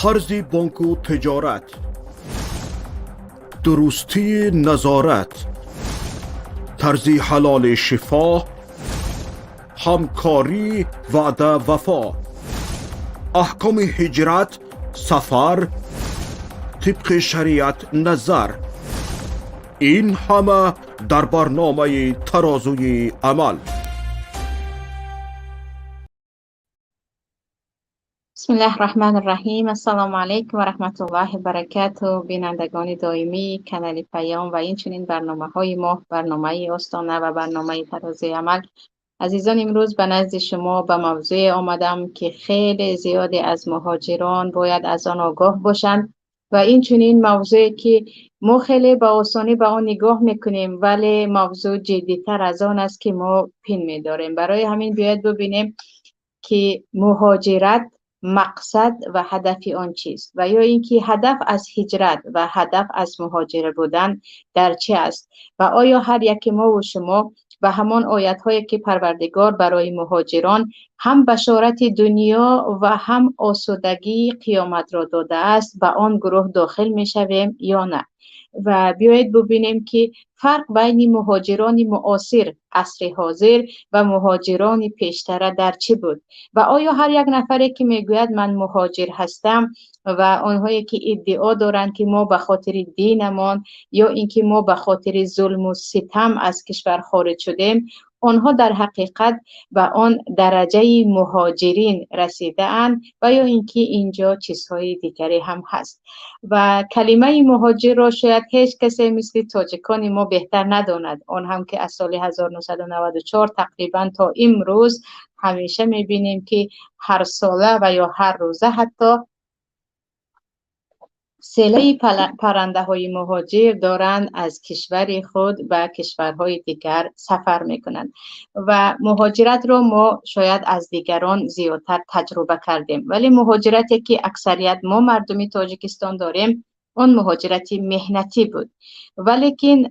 Қарзи бонку тиҷорат, дурустии назорат, тарзи ҳалоли шифо, ҳамкорӣ, ваъда, вафо, аҳкоми ҳиҷрат, сафар тибқи шариат назар, ин ҳама дар барномаи «Тарозуи амал». بسم الله الرحمن الرحیم. السلام علیکم و رحمت الله و برکاته. بینندگان دائمی کانال پیام و اینچنین برنامه های ما، برنامه استانه و برنامه ترازوی عمل، عزیزان، امروز به نزد شما به موضوع آمدم که خیلی زیادی از مهاجران باید از آن آگاه باشند و این چنین موضوعی که ما خیلی به آسانی به آن نگاه میکنیم، ولی موضوع جدیتر از آن است که ما پین میداریم. برای همین بیاید ببینیم که مهاجرت مقصد و هدف آن چیست و یا اینکه هدف از هجرت و هدف از مهاجر بودن در چه است و آیا هر یک ما و شما و همان آیت هایی که پروردگار برای مهاجران هم بشارت دنیا و هم آسودگی قیامت را داده است، به آن گروه داخل می شویم یا نه. و بیایید ببینیم که فرق بین مهاجران معاصر عصر حاضر و مهاجران پیشتره در چه بود و آیا هر یک نفری که میگوید من مهاجر هستم و آنهایی که ادعا دارند که ما به خاطر دینمان یا اینکه ما به خاطر ظلم و ستم از کشور خارج شدیم، آنها در حقیقت به آن درجه مهاجرین رسیده اند و یا اینکه اینجا چیزهای دیگری هم هست. و کلمه مهاجر را شاید هیچ کسی مثل تاجیکان ما بهتر نداند، آن هم که از سال 1994 تقریبا تا امروز همیشه میبینیم که هر ساله و یا هر روزه حتی سیله پرنده های مهاجر دارند از کشور خود به کشورهای دیگر سفر میکنند و مهاجرت رو ما شاید از دیگران زیادتر تجربه کردیم، ولی مهاجرتی که اکثریت ما مردمی تاجیکستان داریم آن مهاجرت مهنتی بود. ولیکن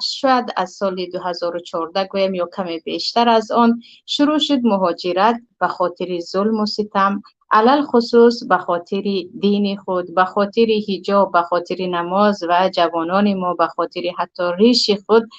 شاید از سال 2014 گویم یا کمی بیشتر از آن شروع شد مهاجرت به خاطر ظلم و ستم، علل خصوص به خاطر دین خود، به خاطر حجاب، به خاطر نماز و جوانان ما به خاطر حتی ریش خود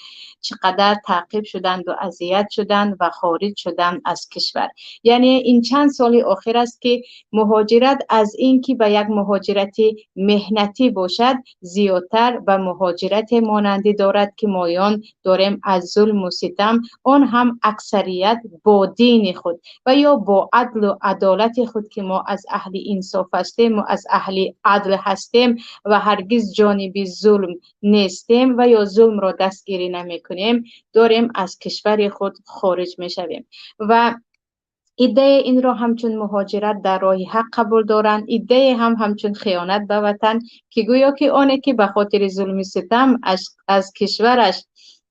چقدر تعقیب شدند و اذیت شدند و خارج شدند از کشور. یعنی این چند سال آخر است که مهاجرت از اینکه به یک مهاجرت مهنتی باشد زیادتر به مهاجرت مانندی دارد که مایان داریم از ظلم و ستم، آن هم اکثریت با دین خود و یا با عدل و عدالت خود که ما از اهل انصاف هستیم و از اهل عدل هستیم و هرگز جانب ظلم نیستیم و یا ظلم را دستگیری نمیکنیم، داریم از کشور خود خارج میشویم. و ایده این را همچون مهاجرت در راه حق قبول دارند، ایده هم همچون خیانت به وطن که گویا که آنه که به خاطر ظلم ستم از کشورش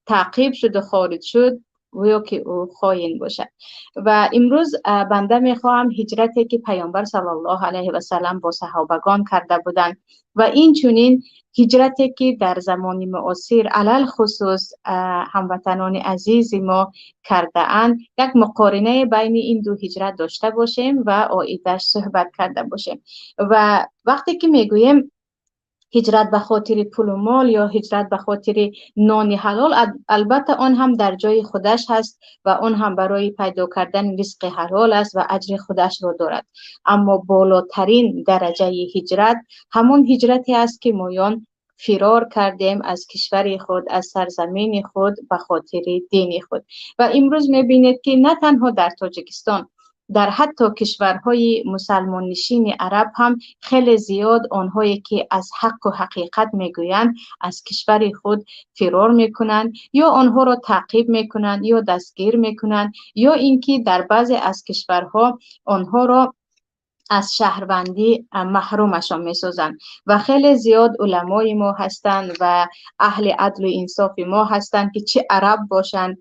تعقیب شد و خارج شد گویا که او خائن باشد. و امروز بنده میخواهم هجرتی که پیامبر صلی الله علیه و سلم با صحابگان کرده بودند و این چنین هجرتی که در زمان معاصر علل خصوص هموطنان عزیز ما کرده اند، یک مقارنه بین این دو هجرت داشته باشیم و عایدش صحبت کرده باشیم. و وقتی که میگوییم هجرت به خاطر پول و مال یا هجرت به خاطر نان حلال، البته آن هم در جای خودش هست و آن هم برای پیدا کردن رزق حلال است و اجر خودش را دارد، اما بالاترین درجه هجرت همون هجرتی است که مایان فرار کردیم از کشور خود، از سرزمین خود به خاطر دین خود. و امروز میبینید که نه تنها در تاجیکستان، در حتی کشورهای مسلمان نشین عرب هم خیلی زیاد آنهایی که از حق و حقیقت میگویند از کشور خود فرار میکنند یا آنها را تعقیب میکنند یا دستگیر میکنند یا اینکه در بعضی از کشورها آنها را از شهروندی محرومشان میسازند. و خیلی زیاد علمای ما هستند و اهل عدل و انصاف ما هستند که چه عرب باشند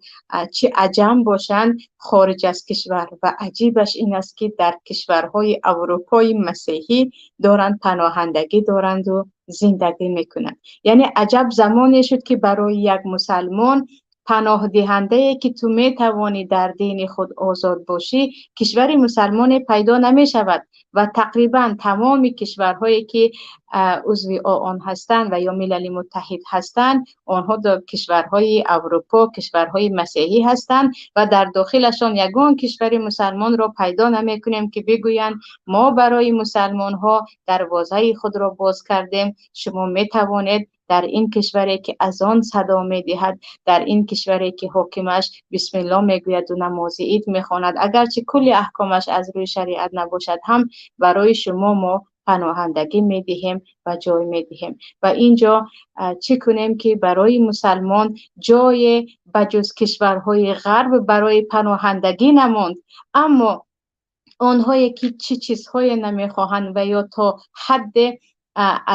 چه عجم باشند خارج از کشور. و عجیبش این است که در کشورهای اروپای مسیحی دارند پناهندگی دارند و زندگی میکنند. یعنی عجب زمانی شد که برای یک مسلمان Паноҳдиҳандае ки ту метавонӣ дар дини худ озод бошӣ, кишвари мусалмоне пайдо намешавад ва тақрибан тамоми кишварҳое ки узви ООН ҳастанд ва ё Милали Муттаҳид ҳастанд, онҳо кишварҳои Аврупо, кишварҳои масеҳӣ ҳастанд ва дар дохилашон ягон кишвари мусалмонро пайдо намекунем ки бигӯянд мо барои мусалмонҳо дарвозаи худро боз кардем, шумо метавонед дар ин кишваре ки азон садо медиҳад, дар ин кишваре ки ҳокимаш бисмиллоҳ мегӯяд ва намози ид мехонад, агарчи кулли аҳкомаш аз рӯи шариат набошад ҳам, барои шумо мо паноҳандагӣ медиҳем ва ҷой медиҳем. Ва инҷо чӣ кунем ки барои мусалмон ҷое ба ҷуз кишварҳои ғарб барои паноҳандагӣ намонд. Аммо онҳое ки чӣ чизҳое намехоҳанд ва ё то ҳадде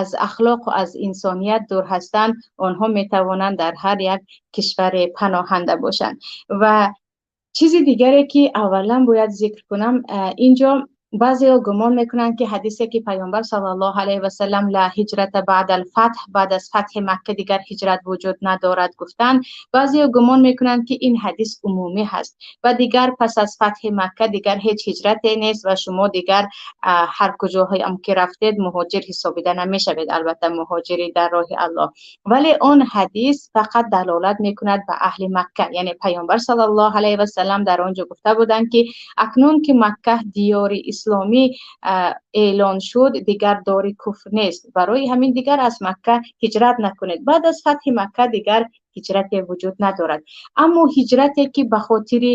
аз ахлоқ ва аз инсоният дур ҳастанд, онҳо метавонанд дар ҳар як кишвар паноҳанда бошанд. Ва чизи дигаре ки аввалан бояд зикр кунам, инҷо баъзеҳо гумон мекунанд ки ҳадисе ки паёмбар саллаллоҳу алайҳи васаллам ла ҳиҷрата баъдал фатҳ, баъд аз фатҳи Макка дигар ҳиҷрат вуҷуд надорад гуфтанд, баъзеҳо гумон мекунанд ки ин ҳадис умумӣ ҳаст ва дигар пас аз фатҳи Макка дигар ҳеҷ ҳиҷрате нест ва шумо дигар ҳар куҷоҳоям ки рафтед муҳоҷир ҳисобида намешавед, албатта муҳоҷири дар роҳи Аллоҳ. Вале он ҳадис фақат далолат мекунад ба аҳли Макка, яъне паёмбар саллаллоҳу алайҳи васаллам дар он ҷо гуфта буданд ки акнун ки Макка диёри исломӣ эълон шуд, дигар дори куфр нест, барои ҳамин дигар аз Макка ҳиҷрат накунед. Баъд аз фатҳи Макка дигар ҳиҷрате вуҷуд надорад. Аммо ҳиҷрате ки ба хотири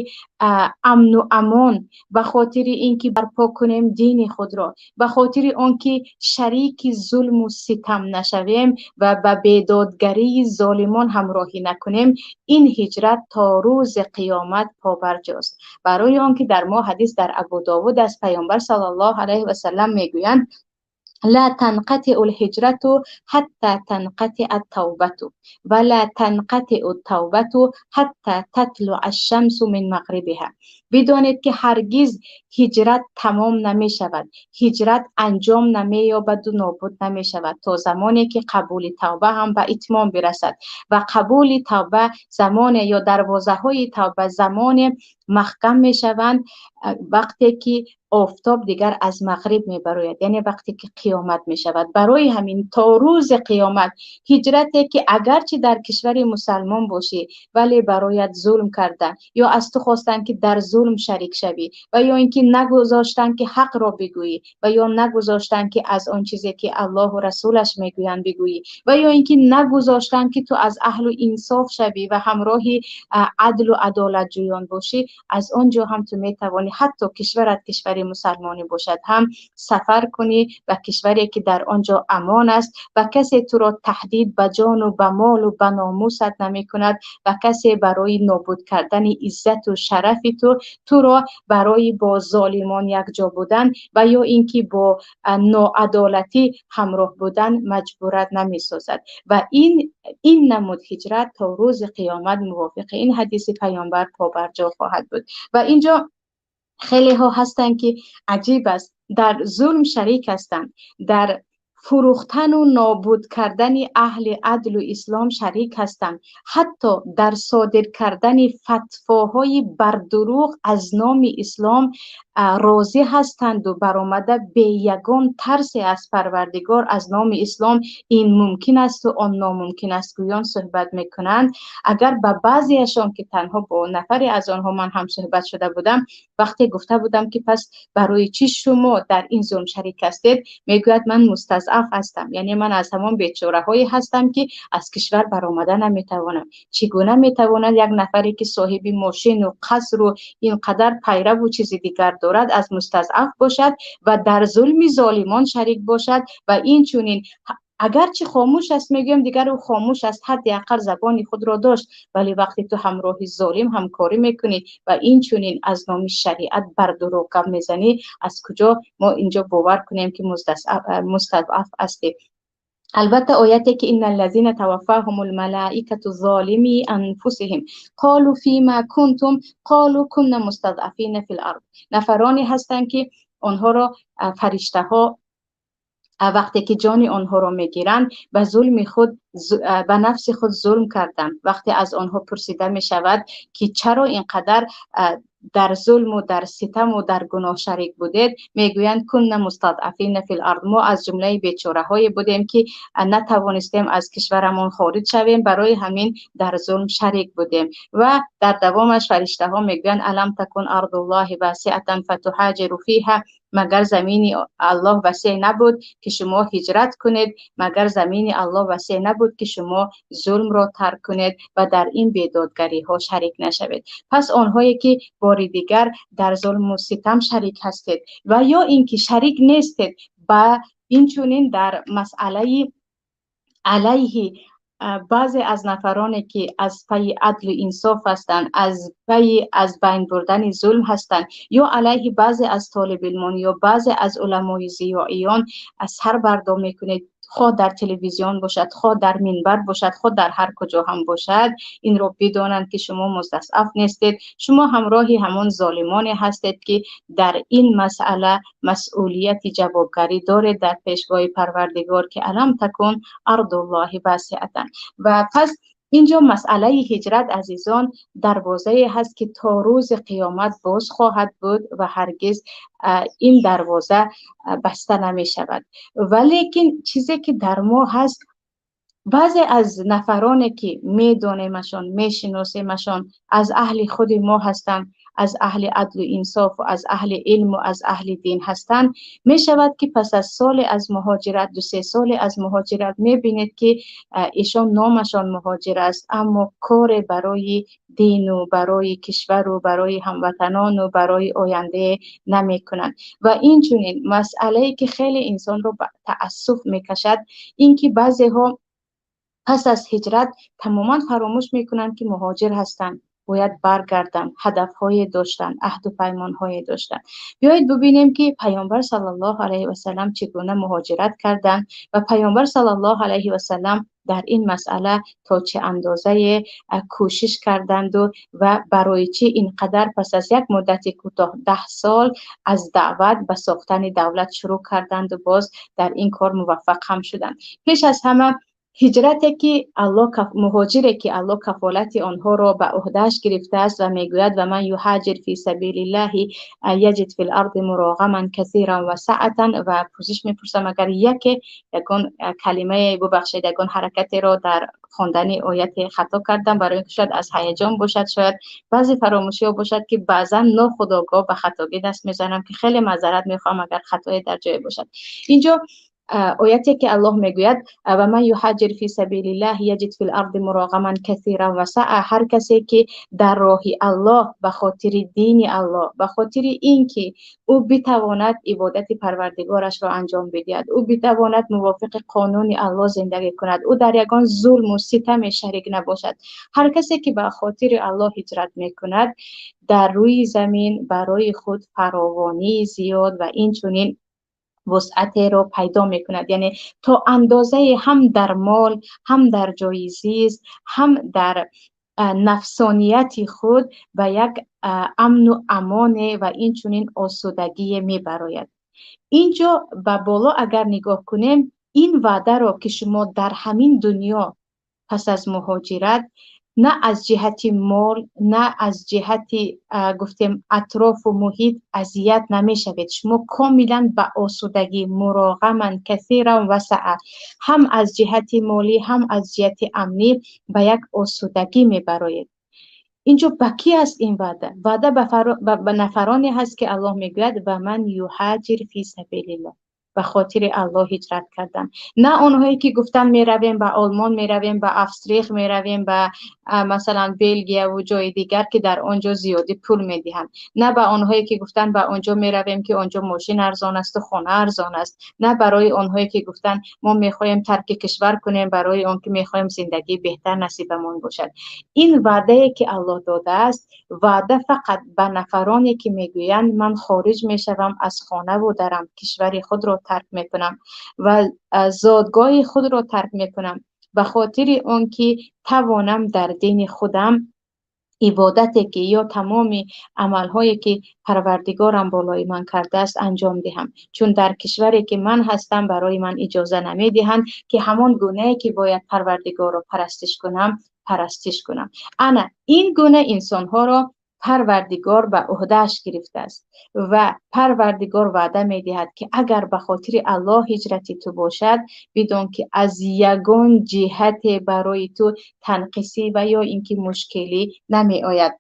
амну амон, ба хотири ин ки барпо кунем дини худро, ба хотири он ки шарики зулму ситам нашавем ва ба бедодгарии золимон ҳамроҳӣ накунем, ин ҳиҷрат то рӯзи қиёмат побарҷост. Барои он ки дар мо ҳадис дар Абу Довуд аз паёмбар саллаллоҳу алайҳи васаллам мегӯянд: لا تنقطع الهجرة حتى تنقطع التوبة ولا تنقطع التوبة حتى تطلع الشمس من مغربها. бидонед ки ҳаргиз ҳиҷрат тамом намешавад, ҳиҷрат анҷом намеёбаду нобуд намешавад то замоне ки қабули тавба ҳам ба итмом бирасад. Ва қабули тавба замоне ё дарвозаҳои тавба замоне маҳкам мешаванд вақте ки офтоб дигар аз мағриб мебарояд, яъне вақте ки қиёмат мешавад. Барои ҳамин то рӯзи қиёмат ҳиҷрате ки агарчи дар кишвари мусалмон бошӣ, вале бароят зулм кардан ё аз ту хостанд ки дар зулм шарик шавӣ ва ё ин ки нагузоштанд ки ҳақро бигӯӣ ва ё нагузоштанд ки аз он чизе ки Аллоҳу расулаш мегӯянд бигӯӣ ва ё ин ки нагузоштанд ки ту аз аҳлу инсоф шавӣ ва ҳамроҳи адлу адолатҷӯён бошӣ, аз он ҷо ҳам ту метавонӣ ҳатто кишварат кишвари мусалмонӣ бошад ҳам сафар кунӣ ба кишваре ки дар он ҷо амон аст ва касе туро таҳдид ба ҷону ба молу ба номусат намекунад ва касе барои нобуд кардани иззату шарафи ту туро барои бо золимон якҷо будан ва ё ин ки бо ноадолатӣ ҳамроҳ будан маҷбурат намесозад. Ва ин намуд ҳиҷрат то рӯзи қиёмат мувофиқи ин ҳадиси паёмбар побарҷо хоҳад буд. Ва инҷо хелеҳо ҳастанд ки аҷиб аст, дар зулм шарик ҳастанд, дар фурӯхтану нобуд кардани аҳли адлу ислом шарик ҳастанд, ҳатто дар содир кардани фатвоҳои бардурӯғ аз номи ислом розӣ ҳастанду баромада бе ягон тарсе аз Парвардигор аз номи ислом ин мумкин асту он номумкин аст гӯён суҳбат мекунанд. Агар ба баъзеашон ки танҳо бо нафаре аз онҳо ман ҳам суҳбат шуда будам, вақте гуфта будам ки пас барои чӣ шумо дар ин зулм шарик ҳастед, мегӯяд ман мустазъаф ҳастам, яъне ман аз ҳамон бечораҳое ҳастам ки аз кишвар баромада наметавонам. Чӣ гуна метавонад як нафаре ки соҳиби мошину қасру ин қадар пайраву чизи дигар дорад аз мустазъаф бошад ва дар зулми золимон шарик бошад? Ва инчунин агарчи хомӯш аст, мегӯям дигар ӯ хомӯш аст, ҳадди ақал забони худро дошт, вале вақте ту ҳамроҳи золим ҳамкорӣ мекунӣ ва инчунин аз номи шариат бар дурӯғ гап мезанӣ, аз куҷо мо инҷо бовар кунем ки мустазъаф ҳастӣ? Албатта ояте ки инна аллазина таваффаҳумул малаикату золими анфусиҳим қолу фима кунтум қолу кунна мустазъафина фил ард, нафароне ҳастанд ки онҳоро фариштаҳо Вақте ки ҷони онҳоро мегиранд, ба зулми худ, ба нафси худ зулм карданд. Вақте аз онҳо пурсида мешавад, ки чаро инқадар дар зулму дар ситаму дар гуноҳ шарик будед, мегӯянд: кунна мустадъафина фил ард, мо аз ҷумлаи бечораҳое будем, ки натавонистем аз кишварамон хориҷ шавем, барои ҳамин дар зулм шарик будем. Ва дар давомаш фариштаҳо мегӯянд: алам такун ардуллоҳи васиатан фатуҳаҷиру фиҳа, магар замини Аллоҳ васеъ набуд, ки шумо ҳиҷрат кунед? Магар замини Аллоҳ васеъ набуд, ки шумо зулмро тарк кунед ва дар ин бедодгариҳо шарик нашавед? Пас онҳое ки бори дигар дар зулму ситам шарик ҳастед ва ё ин ки шарик нестед, ба инчунин дар масъалаи алайҳи баъзе аз нафароне ки аз пайи адлу инсоф ҳастанд, аз пайи аз байн бурдани зулм ҳастанд, ё алайҳи баъзе аз толибилмон ё баъзе аз уламои зиёиён аз сар бардо мекунед, хоҳ дар телевизион бошад, хоҳ дар минбар бошад, хоҳ дар ҳар куҷо ҳам бошад, инро бидонанд, ки шумо мустазъаф нестед. Шумо ҳамроҳи ҳамон золимоне ҳастед, ки дар ин масъала масъулияти ҷавобгарӣ доред дар пешгоҳи Парвардигор, ки алам такун ардуллоҳи васиатан. Ва пас инҷо масъалаи ҳиҷрат, азизон, дарвозае ҳаст, ки то рӯзи қиёмат боз хоҳад буд ва ҳаргиз ин дарвоза баста намешавад. Валекин чизе ки дар мо ҳаст, баъзе аз нафароне ки медонемашон, мешиносемашон, аз аҳли худи мо ҳастанд, аз аҳли адлу инсоф, аз аҳли илму аз аҳли дин ҳастанд, мешавад ки пас аз соли аз муҳоҷират, 2-3 соли аз муҳоҷират, мебинед, ки ишон номашон муҳоҷир аст, аммо коре барои дину барои кишвару барои ҳамватанону барои оянда намекунанд. Ва инчунин масъалае ки хеле инсонро ба таассуф мекашад, ин ки баъзеҳо пас аз ҳиҷрат тамоман фаромӯш мекунанд, ки муҳоҷир ҳастанд, бояд баргарданд, ҳадафҳое доштанд, аҳду паймонҳое доштанд. Биёед бубинем, ки Паёмбар саллаллоҳу алайҳи васаллам чӣ гуна муҳоҷират карданд ва Паёмбар саллаллоҳу алайҳи васаллам дар ин масъала то чӣ андозае кӯшиш карданду ва барои чӣ ин қадар пас аз як муддати кӯтоҳ, 10 сол, аз даъват ба сохтани давлат шурӯъ карданду боз дар ин кор муваффақ ҳам шуданд. Пеш аз ҳама, ҳиҷрате ки Аллоҳ, муҳоҷире ки Аллоҳ кафолати онҳоро ба уҳдааш гирифтааст ва мегӯяд: ва ман юҳаҷир фи сабилиллаҳи яҷид фил арди муроғаман касиран ва саатан. Ва пӯзиш мепурсам, агар яке ягон калимае, бубахшед, ягон ҳаракатеро дар хондани ояте хато кардам, барои ин ки шояд аз ҳаяҷон бошад, шояд баъзе фаромӯшиҳо бошад, ки баъзан нохудогоҳ ба хатогӣ даст мезанам, ки хеле маъзарат мехоҳам, агар хатое дар ҷое бошад. Инҷо ояте ки Аллоҳ мегӯяд: ва ман юҳаҷир фи сабилиллаҳи яҷид фил арди муроғаман касиран ва саа, ҳар касе ки дар роҳи Аллоҳ, ба хотири дини Аллоҳ, ба хотири ин ки ӯ битавонад ибодати Парвардигорашро анҷом бидиҳад, ӯ битавонад мувофиқи қонуни Аллоҳ зиндагӣ кунад, ӯ дар ягон зулму ситаме шарик набошад, ҳар касе ки ба хотири Аллоҳ ҳиҷрат мекунад, дар рӯи замин барои худ фаровонии зиёд ва инчунин вусъатеро пайдо мекунад, яъне то андозае ҳам дар мол, ҳам дар ҷои зист, ҳам дар нафсонияти худ ба як амну амоне ва инчунин осудагие мебарояд. Инҷо ба боло агар нигоҳ кунем, ин ваъдаро, ки шумо дар ҳамин дунё пас аз муҳоҷират на аз ҷиҳати мол, на аз ҷиҳати, гуфтем, атрофу муҳит азият намешавед, шумо комилан ба осудагӣ, муроғаман касиран ва саа, ҳам аз ҷиҳати молӣ, ҳам аз ҷиҳати амнӣ ба як осудагӣ мебароед. Инҷо ба кӣ аст ин ваъда? Ваъда ба нафароне ҳаст, ки Аллоҳ мегӯяд: ва ман юҳаҷир фи сабилиллоҳ, ба хотири Аллоҳ ҳиҷрат кардан. На онҳое ки гуфтан меравем ба Олмон, меравем ба Австрих, меравем ба, масалан, Белгияву ҷои дигар, ки дар он ҷо зиёдӣ пул медиҳанд, на ба онҳое ки гуфтан ба он ҷо меравем, ки он ҷо мошин арзон асту хона арзон аст, на барои онҳое ки гуфтан мо мехоҳем тарки кишвар кунем барои он ки мехоҳем зиндагии беҳтар насибамон бошад. Ин ваъдае ки Аллоҳ додааст, ваъда фақат ба нафароне ки мегӯянд: ман хориҷ мешавам аз хонаву дарам, кишвари худро тарк мекунам ва зодгоҳи худро тарк мекунам ба хотири он ки тавонам дар дини худам ибодате ки ё тамоми амалҳое ки Парвардигорам болои ман кардааст анҷом диҳам, чун дар кишваре ки ман ҳастам барои ман иҷоза намедиҳанд ки ҳамон гунае ки бояд Парвардигорро парастиш кунам парастиш кунам. Ана ин гуна инсонҳоро Парвардигор ба уҳдааш гирифтааст ва Парвардигор ваъда медиҳад ки агар ба хотири Аллоҳ ҳиҷрати ту бошад, бидон ки аз ягон ҷиҳате барои ту танқисӣ ва ё ин ки мушкилӣ намеояд.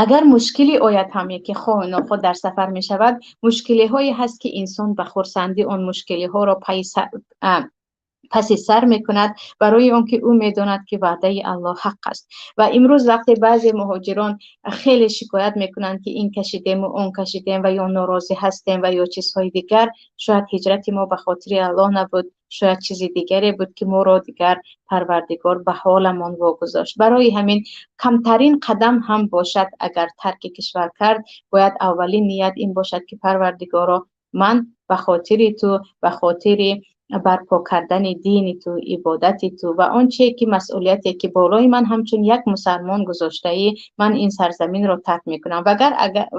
Агар мушкилӣ ояд ҳам, яке хоҳу нохоҳ дар сафар мешавад, мушкилиҳое ҳаст ки инсон ба хурсандӣ он мушкилиҳоро паси сар мекунад, барои он ки ӯ медонад ки ваъдаи Аллоҳ ҳақ аст. Ва имрӯз вақте баъзе муҳоҷирон хеле шикоят мекунанд ки ин кашидем ва он кашидем ва ё норозӣ ҳастем ва ё чизҳои дигар, шояд ҳиҷрати мо ба хотири Аллоҳ набуд, шояд чизи дигаре буд ки моро дигар Парвардигор ба ҳоламон вогузошт. Барои ҳамин камтарин қадам ҳам бошад, агар тарки кишвар кард, бояд аввалин ният ин бошад ки Парвардигоро, ман ба хотири ту, ба хотири барпо кардани дини ту, ибодати ту ва он чие ки масъулияте ки болои ман ҳамчун як мусалмон гузоштаӣ, ман ин сарзаминро тарк мекунам.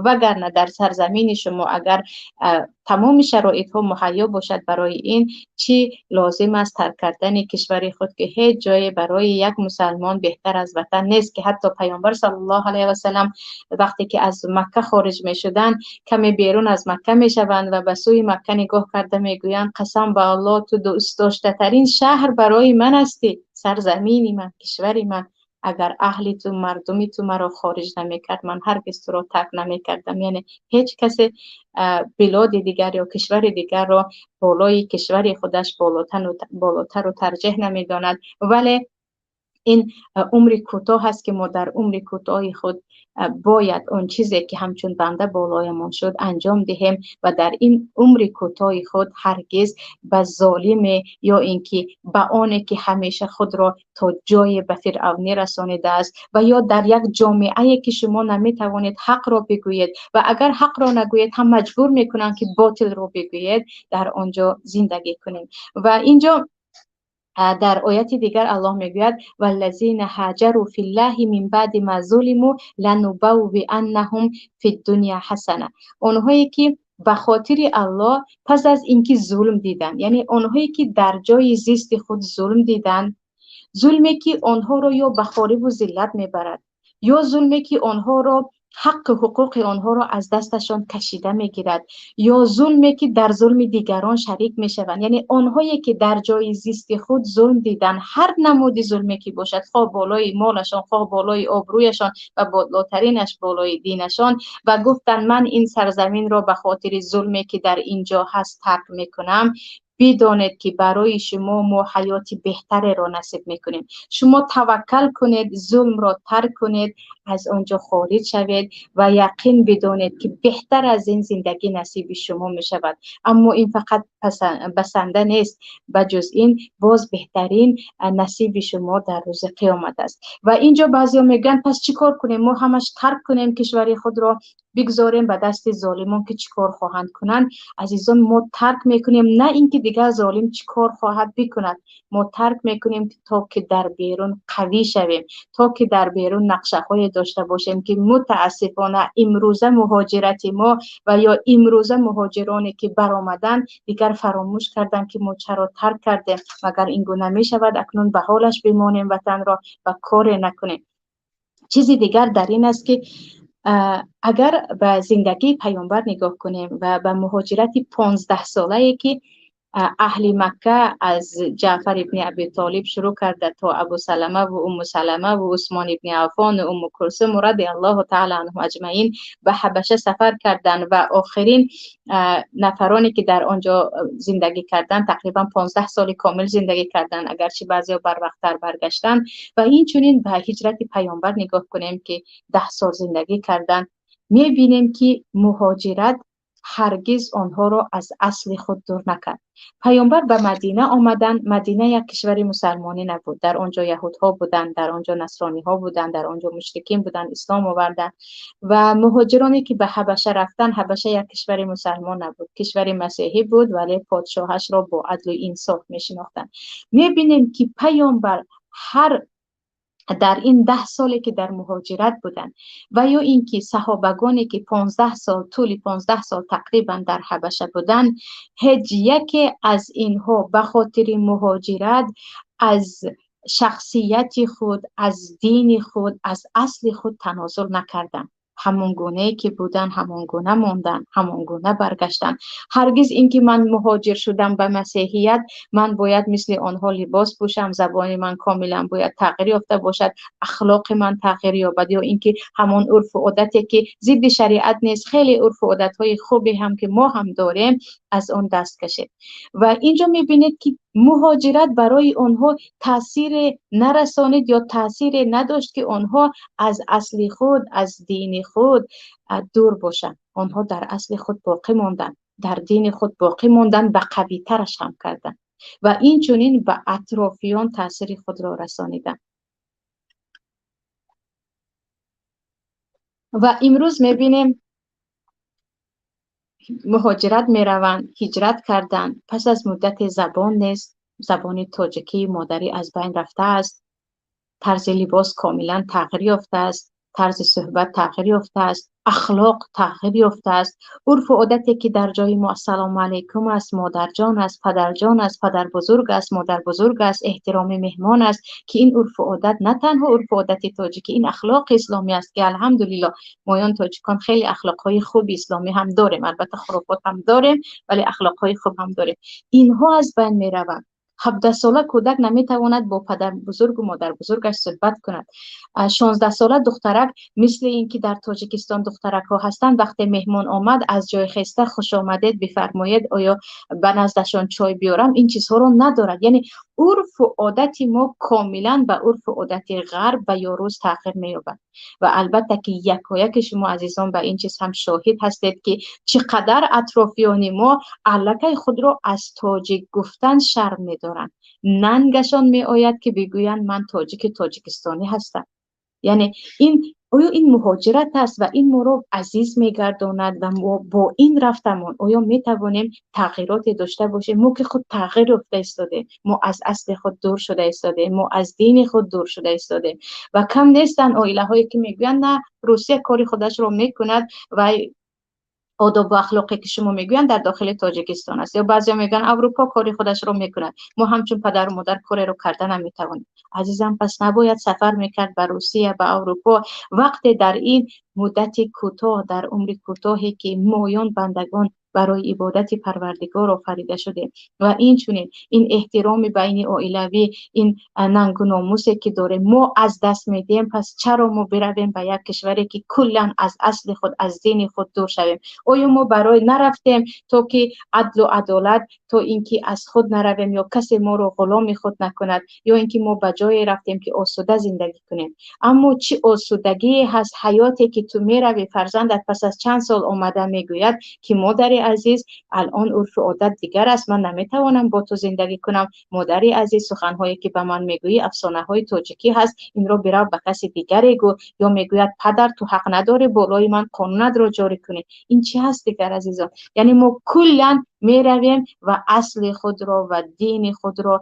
Вагарна дар сарзамини шумо агар тамоми шароитҳо муҳайё бошад барои ин, чӣ лозим аст тарк кардани кишвари худ, ки ҳеҷ ҷое барои як мусалмон беҳтар аз ватан нест, ки ҳатто Паёмбар саллаллоҳу алайҳи васаллам вақте ки аз Макка хориҷ мешуданд, каме берун аз Макка мешаванд ва ба сӯи Макка нигоҳ карда мегӯянд: қасам ба Аллоҳ, ту дӯстдоштатарин шаҳр барои ман ҳастӣ, сарзамини ман, кишвари ман. Агар аҳли ту, мардуми ту маро хориҷ намекард, ман ҳаргиз туро тарк намекардам. Яъне ҳеҷ касе билоди дигар ё кишвари дигарро болои кишвари худаш болотару тарҷеҳ намедонад. Вале ин умри кӯтоҳ аст ки мо дар умри кӯтоҳи худ бояд он чизе ки ҳамчун банда болоямон шуд анҷом диҳем ва дар ин умри кӯтоҳи худ ҳаргиз ба золиме ё ин ки ба оне ки ҳамеша худро то ҷое ба фиръавнӣ расонидааст ва ё дар як ҷомеае ки шумо наметавонед ҳақро бигӯед ва агар ҳақро нагӯед ҳам маҷбур мекунанд ки ботилро бигӯед, дар он ҷо зиндагӣ кунем. Ва инҷо дар ояти дигар Аллоҳ мегӯяд: валлазина ҳаҷару филлаҳи мин баъди ма зулиму ланубаввианнаҳум фиддуня ҳасана. Онҳое ки ба хотири Аллоҳ пас аз инки зулм диданд, яъне онҳое ки дар ҷои зисти худ зулм диданд, зулме ки онҳоро ё ба хориву зиллат мебарад, ё зулме ки онҳоро ҳаққу ҳуқуқи онҳоро аз дасташон кашида мегирад, ё зулме ки дар зулми дигарон шарик мешаванд. Яъне онҳое ки дар ҷои зисти худ зулм диданд, ҳар намуди зулме ки бошад, хоҳ болои молашон, хоҳ болои обрӯяшон ва болотаринаш болои динашон, ва гуфтанд ман ин сарзаминро ба хотири зулме ки дар ин ҷо ҳаст тарк мекунам, бидонед ки барои шумо мо ҳаёти беҳтареро насиб мекунем. Шумо таваккал кунед, зулмро тарк кунед, аз он ҷо хориҷ шавед ва яқин бидонед ки беҳтар аз ин зиндагӣ насиби шумо мешавад. Аммо ин фақат басанда нест, ба ҷуз ин боз беҳтарин насиби шумо дар рӯзи қиёмат аст. Ва инҷо баъзеҳо мегӯянд пас чӣ кор кунем? Мо ҳамаш тарк кунем кишвари худро, бигзорем ба дасти золимон ки чӣ кор хоҳанд кунанд? Азизон, мо тарк мекунем на ин ки дигар золим чӣ кор хоҳад бикунад, мо тарк мекунем то ки дар берун қавӣ шавем, то ки дар берун нақшаҳое дошта бошем ки мутаассифона имрӯза муҳоҷирати мо ва ё имрӯза муҳоҷироне ки баромаданд дигар фаромӯш карданд ки мо чаро тарк кардем. Магар ин гуна мешавад? Акнун ба ҳолаш бимонем ватанро ва коре накунем. Чизи дигар дар ин аст ки агар ба зиндагии паёмбар нигоҳ кунем ва ба муҳоҷирати 15-солае ки аҳли Макка аз Ҷаъфар ибни Аби Толиб шурӯъ карда то Абу Салама ва Умму Салама ва Усмон ибни Аффон ва Умму Кулсум радиаллоҳу таъала анҳум аҷмаин ба Ҳабаша сафар карданд ва охирин нафароне ки дар он ҷо зиндагӣ карданд тақрибан 15 соли комил зиндагӣ карданд, агарчи баъзеҳо барвақттар баргаштанд. Ва инчунин ба ҳиҷрати паёмбар нигоҳ кунем ки 10 сол зиндагӣ карданд, мебинем ки муҳоҷират ҳаргиз онҳоро аз асли худ дур накард. Паёмбар ба Мадина омаданд. Мадина як кишвари мусалмонӣ набуд. Дар он ҷо яҳудҳо буданд, дар он ҷо насрониҳо буданд, дар он ҷо мушрикин буданд, ислом оварданд. Ва муҳоҷироне ки ба Ҳабаша рафтанд, Ҳабаша як кишвари мусалмон набуд, кишвари масеҳӣ буд, вале подшоҳашро бо адлу инсоф мешинохтанд. Мебинем ки паёмбар ҳар Дар ин 10 соле ки дар муҳоҷират буданд ва ё инки саҳобагоне ки 15 сол, тӯли 15 сол тақрибан дар Ҳабаша буданд, ҳеҷ яке аз инҳо ба хотири муҳоҷират аз шахсияти худ, аз дини худ, аз асли худ танозул накарданд. Ҳамон гунае ки буданд, ҳамон гуна монданд, ҳамон гуна баргаштанд. Ҳаргиз инки ман муҳоҷир шудам ба масеҳият, ман бояд мисли онҳо либос пӯшам, забони ман комилан бояд тағйир ёфта бошад, ахлоқи ман тағйир ёбад, ё инки ҳамон урфу одате ки зидди шариат нест, хеле урфу одатҳои хубе ҳам ки мо ҳам дорем, аз он даст кашед. Ва инҷо мебинед ки муҳоҷират барои онҳо таъсире нарасонид ё таъсире надошт ки онҳо аз асли худ, аз дини худ дур бошанд. Онҳо дар асли худ боқӣ монданд, дар дини худ боқӣ монданд, ба қавитараш ҳам карданд ва инчунин ба атрофиён таъсири худро расониданд. Ва имрӯз мебинем муҳоҷират мераванд, ҳиҷрат карданд, пас аз муддати забон нест, забони тоҷикии модарӣ аз байн рафтааст, тарзи либос комилан тағйир ёфтааст, тарзи суҳбат тағйир ёфтааст, ахлоқ тағйир ёфтааст, урфу одате ки дар ҷои мо ассалому алайкум аст, модарҷон аст, падарҷон аст, падарбузург аст, модарбузург аст, эҳтироми меҳмон аст, ки ин урфу одат на танҳо урфу одати тоҷикӣ, ин ахлоқи исломӣ аст ки алҳамдулиллоҳ моён тоҷикон хеле ахлоқҳои хуби исломӣ ҳам дорем, албатта хуруфот ҳам дорем, вале ахлоқҳои хуб ҳам дорем. Инҳо аз байн мераванд. 17 сола кӯдак наметавонад бо падарбузургу модарбузургаш суҳбат кунад. 16 сола духтарак, мисли ин ки дар Тоҷикистон духтаракҳо ҳастанд, вақте меҳмон омад аз ҷой хеста хуш омадед бифармоед, оё ба наздашон чой биёрам, ин чизҳоро надорад. Яъне урфу одати мо комилан ба урфу одати ғарб ва ё рус тағйир меёбад. Ва албатта ки якояки шумо азизон ба ин чиз ҳам шоҳид ҳастед ки чӣ қадар атрофиёни мо аллакай худро аз тоҷик гуфтан шарм медоранд. Нангашон меояд ки бигӯянд ман тоҷики тоҷикистонӣ ҳастам. Яъне ин оё ин муҳоҷират аст ва ин моро азиз мегардонад ва мо бо ин рафтамон оё метавонем тағйироте дошта бошем? Мо ки худ тағйир ёфта истодем, мо аз асли худ дур шуда истодем, мо аз дини худ дур шуда истодем. Ва кам нестанд оилаҳое ки мегӯянд на, Русия кори худашро мекунад ва одобу ахлоқе ки шумо мегӯянд дар дохили Тоҷикистон аст, ё баъзеҳо мегӯянд Аврупо кори худашро мекунад, мо ҳамчун падару модар кореро карда наметавонем. Азизам, пас набояд сафар мекард ба Русия, ба Аврупо, вақте дар ин муддати кӯтоҳ, дар умри кӯтоҳе ки моён бандагон барои ибодати Парвардигор офарида шудем. Ва инчунин ин эҳтироми байни оилавӣ, ин нангу номусе ки дорем, мо аз даст медиҳем. Пас чаро мо биравем ба як кишваре ки куллан аз асли худ, аз дини худ дур шавем? Оё мо барои нарафтем то ки адлу адолат, то ин ки аз худ наравем ё касе моро ғуломи худ накунад, ё ин ки мо ба ҷое рафтем ки осуда зиндагӣ кунем? Аммо чӣ осудагие ҳаст ҳаёте ки ту меравӣ, фарзандат пас аз чанд сол омада мегӯяд ки модари азиз, алон урфу одат дигар аст, ман наметавонам бо ту зиндагӣ кунам. Модари азиз, суханҳое ки ба ман мегӯӣ афсонаҳои тоҷикӣ ҳаст, инро бирав ба каси дигаре гӯ. Ё мегӯяд падар, ту ҳақ надорӣ болои ман қонунатро ҷорӣ кунӣ. Ин чӣ ҳаст дигар, азизон? Яъне мо куллан меравем ва асли худро ва дини худро,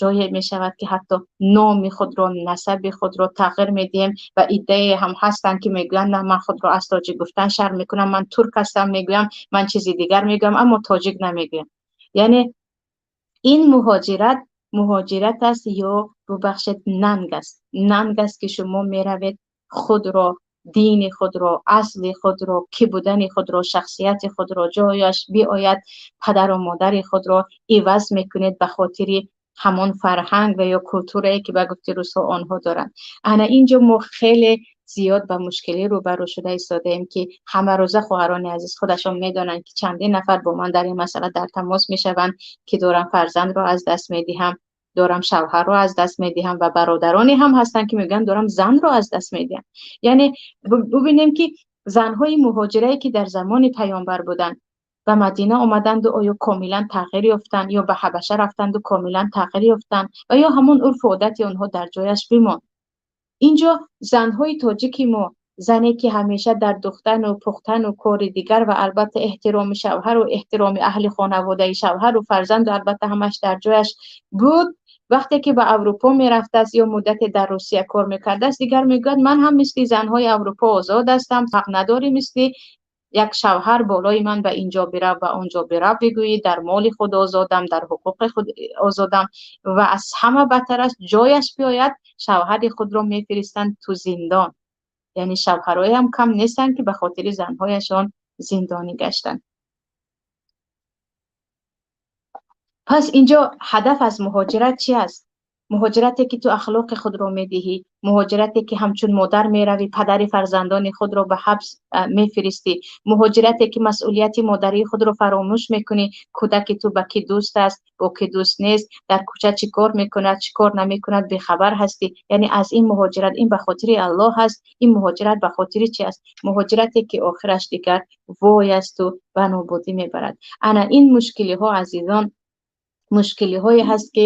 ҷое мешавад ки ҳатто номи худро, насаби худро тағйир медиҳем. Ва иддае ҳам ҳастанд ки мегӯянд на, ман худро аз тоҷик гуфтан шарм мекунам, ман турк ҳастам мегӯям, ман чизи дигар мегӯям, аммо тоҷик намегӯям. Яъне ин муҳоҷират муҳоҷират аст ё бубахшед нанг аст. Нанг аст ки шумо меравед худро, дини худро, асли худро, ки будани худро, шахсияти худро, ҷояш биояд падару модари худро иваз мекунед ба хотири ҳамон фарҳанг ва ё культурае ки ба гуфти русҳо онҳо доранд. Ана инҷо мо хеле зиёд ба мушкилӣ рӯбарӯ шуда истодаем ки ҳамарӯза хоҳарони азиз худашон медонанд ки чандин нафар бо ман дар ин масъала дар тамос мешаванд ки дорам фарзандро аз даст медиҳам, дорам шавҳарро аз даст медиҳам, ва бародароне ҳам ҳастанд ки мегӯянд дорам занро аз даст медиҳам. Яъне бубинем ки занҳои муҳоҷирае ки дар замони паёмбар буданд, ба Мадина омаданду оё комилан тағйир ёфтанд, ё ба Ҳабаша рафтанду комилан тағйир ёфтанд, ва ё ҳамон урфу одати онҳо дар ҷояш бимонд. Инҷо занҳои тоҷики мо, зане ки ҳамеша дар духтану пухтану кори дигар ва албатта эҳтироми шавҳару эҳтироми аҳли хонаводаи шавҳару фарзанду албатта ҳамаш дар ҷояш буд, Вақте ки ба Аврупо мерафтааст ё муддате дар Русия кор мекардааст, дигар мегӯяд ман ҳам мисли занҳои Аврупо озод ҳастам, ҳақ надорӣ мисли як шавҳар болои ман ба инҷо бирав, ба онҷо бирав бигӯӣ, дар моли худ озодам, дар ҳуқуқи худ озодам. Ва аз ҳама бадтар аст, ҷояш биёяд, шавҳари худро мефиристанд ту зиндон. Яъне шавҳарҳое ҳам кам нестанд, ки ба хотири занҳояшон зиндонӣ гаштанд. Пас инҷо ҳадаф аз муҳоҷират чӣ аст? Муҳоҷирате ки ту ахлоқи худро медиҳӣ, муҳоҷирате ки ҳамчун модар меравӣ, падари фарзандони худро ба ҳабс мефиристӣ, муҳоҷирате ки масъулияти модарии худро фаромӯш мекунӣ, кӯдаки ту ба кӣ дӯст аст, бо кӣ дӯст нест, дар кӯча чӣ кор мекунад, чӣ кор намекунад, бехабар ҳастӣ. Яъне аз ин муҳоҷират, ин ба хотири Аллоҳ аст, ин муҳоҷират ба хотири чӣ аст? Муҳоҷирате ки охираш дигар вой аст ва ба нобудӣ мебарад. Ана ин мушкилиҳо, азизон, мушкилиҳое ҳаст ки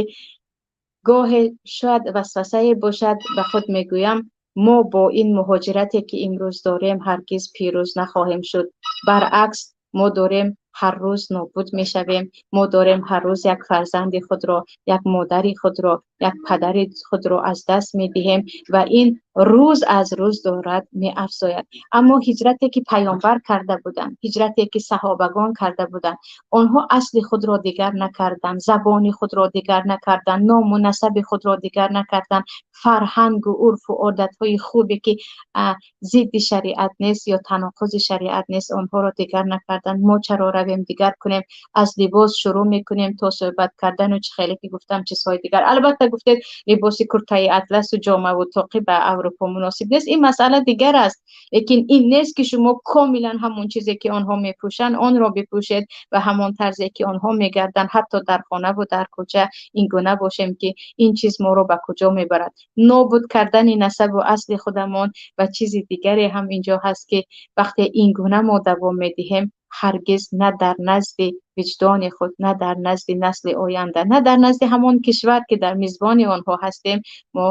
гоҳе шояд васвасае бошад, ба худ мегӯям мо бо ин муҳоҷирате ки имрӯз дорем ҳаргиз пирӯз нахоҳем шуд. Баръакс, мо дорем ҳар рӯз нобуд мешавем, мо дорем ҳар рӯз як фарзанди худро, як модари худро, як падари худро аз даст медиҳем ва ин рӯз аз рӯз дорад меафзояд. Аммо ҳиҷрате ки паёмбар карда буданд, ҳиҷрате ки саҳобагон карда буданд, онҳо асли худро дигар накарданд, забони худро дигар накарданд, ному насаби худро дигар накарданд, фарҳангу урфу одатҳои хубе ки зидди шариат нест ё таноқузи шариат нест, онҳоро дигар накарданд. Мо чаро равем дигар кунем? Аз либос шурӯъ мекунем то суҳбат кардану чӣ хеле ки гуфтам чизҳои дигар. Албатта гуфтед либоси куртаи атласу ҷомаву тоқӣ ба Аврупо муносиб нест, ин масъала дигар аст. Лекин ин нест ки шумо комилан ҳамон чизе ки онҳо мепӯшанд онро бипӯшед ва ҳамон тарзе ки онҳо мегарданд, ҳатто дар хонаву дар кӯча ин гуна бошем ки ин чиз моро ба куҷо мебарад. Нобуд кардани насабу асли худамон ва чизи дигаре ҳам инҷо ҳаст ки вақте ин гуна мо давом медиҳем, ҳаргиз на дар назди виҷдони худ, на дар назди насли оянда, на дар назди ҳамон кишвар ки дар мизбони онҳо ҳастем, мо